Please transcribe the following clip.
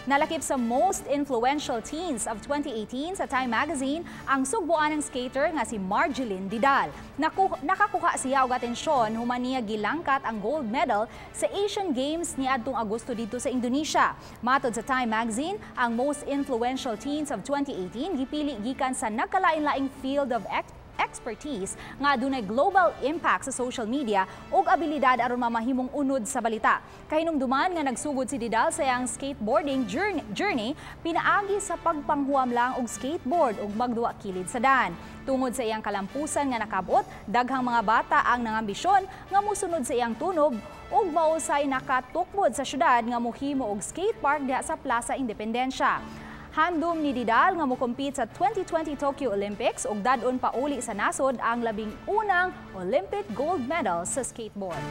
Nalakip sa Most Influential Teens of 2018 sa Time Magazine ang sugboanang skater nga si Margielyn Didal. Nakakuha siya og atensyon human niya gilangkat ang gold medal sa Asian Games niadtong Agosto didto sa Indonesia. Matod sa Time Magazine, ang Most Influential Teens of 2018 gipili gikan sa nagkalain-laing field of expertise nga adunay global impact sa social media ug abilidad aron mamahimong unod sa balita. Kahinumduman nga nagsugod si Didal sa iyang skateboarding journey pinaagi sa pagpanghuam lang og skateboard ug magduwa kilid sa daan. Tungod sa iyang kalampusan nga nakabot, daghang mga bata ang nangambisyon nga musunod sa iyang tunob ug mausay nakatukmod sa syudad nga mohimo og skate park diha sa Plaza Independencia. Handom ni Didal nga mo-compete sa 2020 Tokyo Olympics ug dad-on pauli sa nasod ang 11 Olympic gold medal sa skateboard.